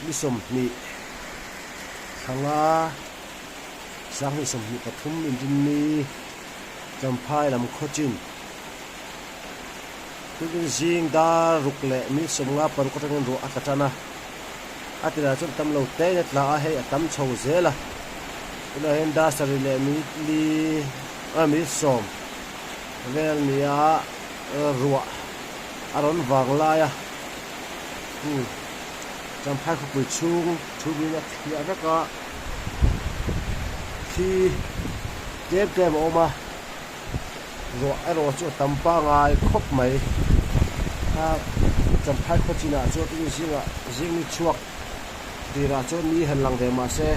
Ni 20 thla nga 2023 inrinni Champhai lam khawchin tukin zing dar ruk leh minute 56 atangin ruah a tla tan a, a tirah chuan tam lo te in a tla a, hei a tam chho zel a, tunah hian dar sarih leh minute li ah minute 10 vel nia ruah a rawn vang lai a. Champhai khawpui chhung thumin a thliah vek a, thi tlem tlem a awm a, ruah erawh chu a tam pangai khawp mai. A Champhai khaw chinah chuan tin zingah zing ni chhuak tirah chuan ni han lang ve mah se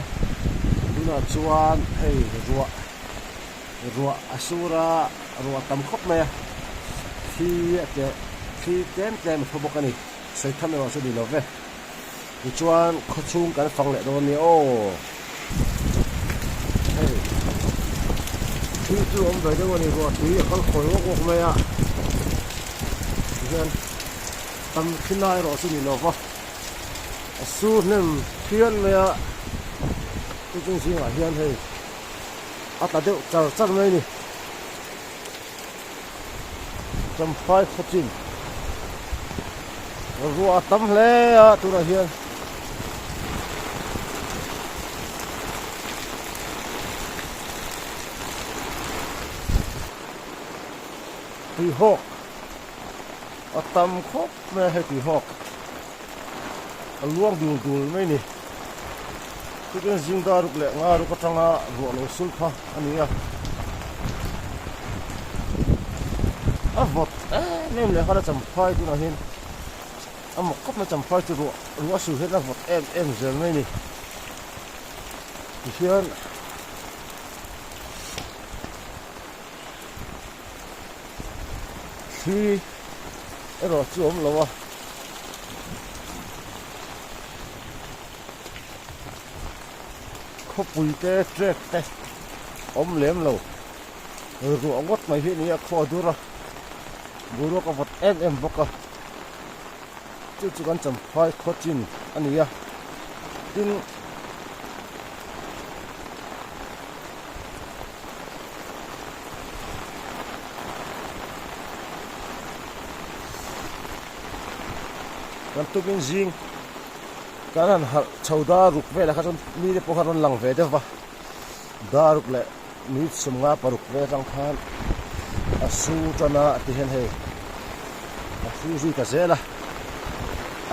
tunah chuan hei ruah ruah a sur a ruah a tam khawp mai a, thli a tleh thli tlem tlem a thaw bawk a ni. Sawi tham erawh chu ni lo ve. Tichuan khawchhung kan fang leh dawn nia aw. Hei thil chu awm ve deuh a ni ruah tui a kal khawi uak uak mai a. Tihian tam thil lai erawh chu ni lo va. A sur hnem phian mai a. Chu chung zingah hian hei a tla deuh char char mai a ni. Champhai khawchin ruah a tam hle a tunah hian tuihawk a tam khawp mai a hei tuihawk a luang dul dul mai a ni chutin zing dar ruk leh nga ruk atanga ruah lo sul kha a ni a a vawt em em leh khan a champhai tunah hian a mawk khawp mai champhai chu ruah ruah a sul hian a vawt em em zel mai a ni tihian thli erawh chu a awm lo a. Khawpui te trek te awm lem lo ruah ngawt mai hi a ni a khaw a dur a boruak a vawt em em bawk a chu chu kan champhai khaw chin a ni a tin kan tukin zing Kan han harh chho dar ruk velah kha chuan mite pawh kha rawn lang ve deuh va, dar ruk leh minute 56 vel atang khan a su tan a ti hian hei a su zui ta zel a,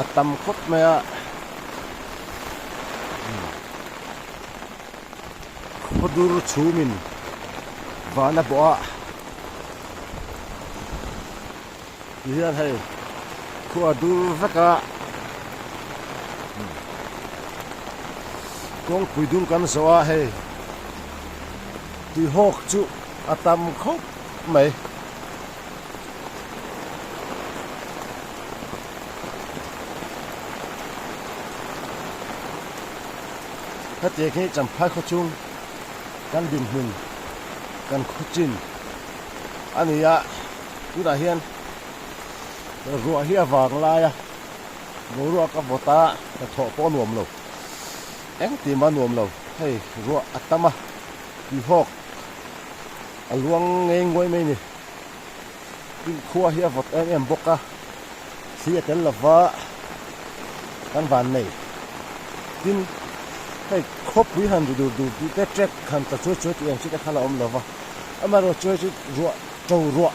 a tam khawp mai a, khawdur chhumin van a bawh a Ti hian hei khua dur vek a kawngpui dung kan zawh a hei tuihawk chu a tam khawp mai. Hetiang hi Champhai khaw chung kan dinhmun kan khaw chin a ni a. Tunah hian ruah hi a vang lai a, boruak a vawt a, hnathawh pawh a nuam lo. Engtin a nuam lo, hei ruah a tam a, tuihawk a luang ngei nguai mai a ni. Tin khua hi a vawt em em bawk a, thli a tel lova kan van nei. Tin hei khawpui han ri dur dur tih te trek han tla chuai chuai tih ang chi te kha la awm lova, amaherawhchu hei chu ruah To ruah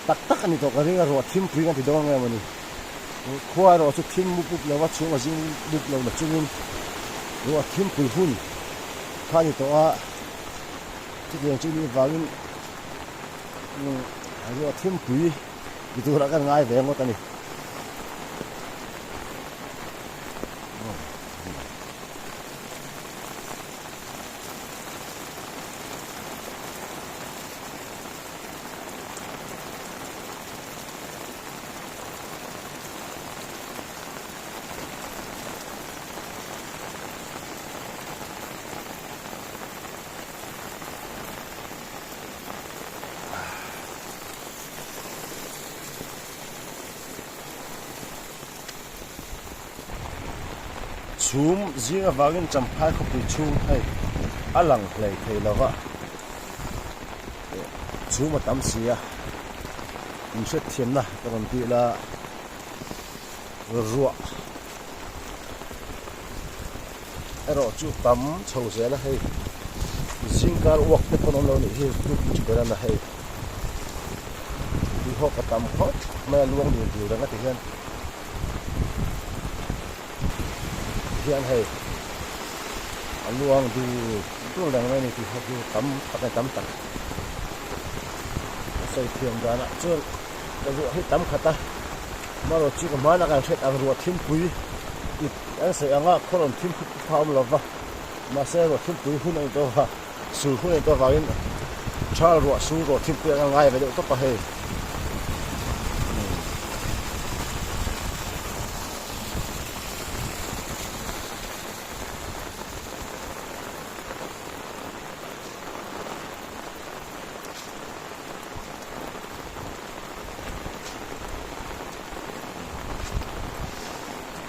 tak tak a ni tawh ka ring a, ruah thimpui kan ti dawn nge mawni. Khua erawh chu thim mup mup lo a, chhung a zing mup lo na chungin ruah thimpui hun kha a ni tawh a. Chutiang chu nih vangin ruah thimpui ti turah kan ngai ve ngawt a ni. Chhum zing avangin Champhai khawpui chhung hei a lang hlei thei lo va, chhum a tam si a, in hriatthiamna ka rawn dil a, ruah erawh chu tam chho zel a hei zingkar uak te pawn awm lo nih hi tuk ber a na hei tuihawk a tam khawp mai a luang dul dul reng a ti hian. Hian hei a luang dur dur reng mai a ni tih ho hi tam tak a tam tak a sawi thiam danah chuan ka ruah hi tam khat a amaherawh chu ka hmanah kan hriat ang ruah thimpui ip an sawi ang a khaw rawn thim khup khup kha a awm lo va mahse ruah thimpui hun a ni tawh a sur hun a ni tawh avangin thal ruah sur ruah thimpui ang a ngai ve deuh tawp a hei.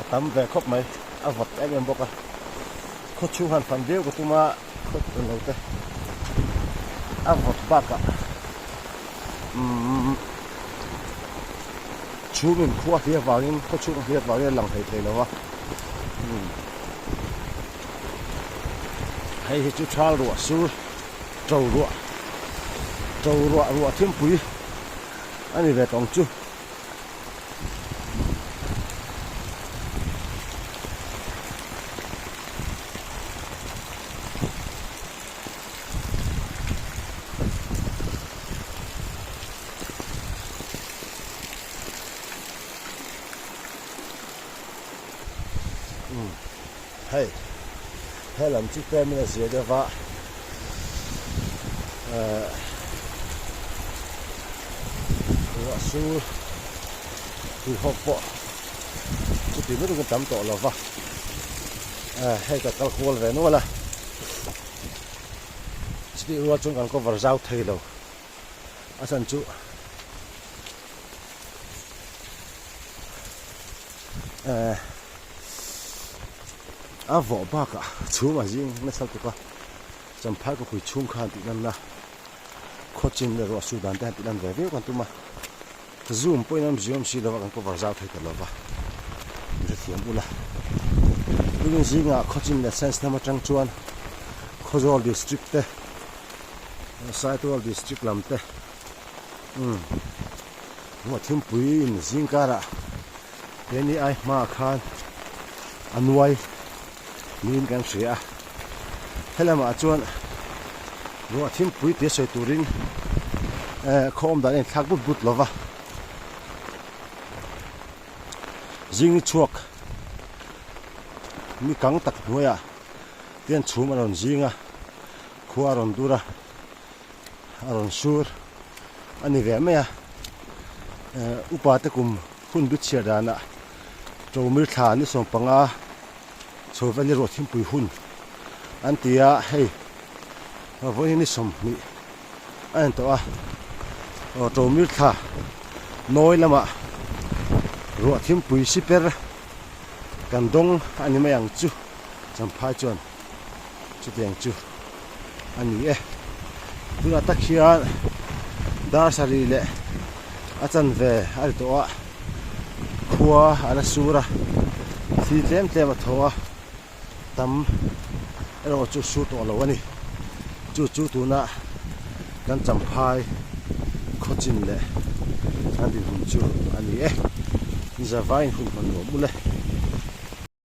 A tam ve khawp mai a vawt em em bawk a khaw chhung han fan viau ka tum a khaw tun lo te a vawt bakah umm chhungin khua hliah vangin khaw chhung a hliah vangin a lang thei thei lo a umm hei hi chu thal ruah sur to ruah to ruah ruah thimpui a ni ve tawng chu. Umm hei helam chu tlemin a zia deuh va ehh ruah sur tuihawk pawh chuti lutuk in tam tawh lo va ehh hei ka kal kual ve nual a. Chutih rual chuan kan cover zau thei lo a chhan chu eh a vawh bakah chhum a zing nasa lutuk a champhai khawpui chhung khan tih lanna khawchin leh ruah su dan te han tih lan ve viau kan tum a. Zoom pawhin an ziawm si lova kan cover zau thei ta lova in hrethiam ula. Tukin zingah Khawchin leh Science lam atang chuan Khawzawl District te Saitual District lam te umm hmuh thimpui in zing karah keini ai hmaah khan a nuai niin kan hria a. Helamah chuan ruah thingpui te sawi turin eh khaw awm dan a inthlak but but lo va zing ni chhuak ni kang tak hnuaiah te chhum a rawn zing a khua a rawn dur a a rawn sur a ni ve mai a eh upa te kum hun bi chhiar danah Ṭomir thla ni 15. Chho vel hi ruah thingpui hun an ti a, hei vawiin ni 20 a en tawh a, aw Ṭomir thla nawi lamah ruah thingpui siper kan dawng a ni mai ang chu Champhai chuan chutiang chu a ni e. Tunah tak hian dar sarih leh a chanve a ri tawh a, khua a la sur a, thli tlem tlem a tho a, tam erawh chu sur tawh lo a ni. Chu chu tuna kan champhai khawchin leh kan dinhmun chu a ni e. Ni zavaiin hun hman nuam ule.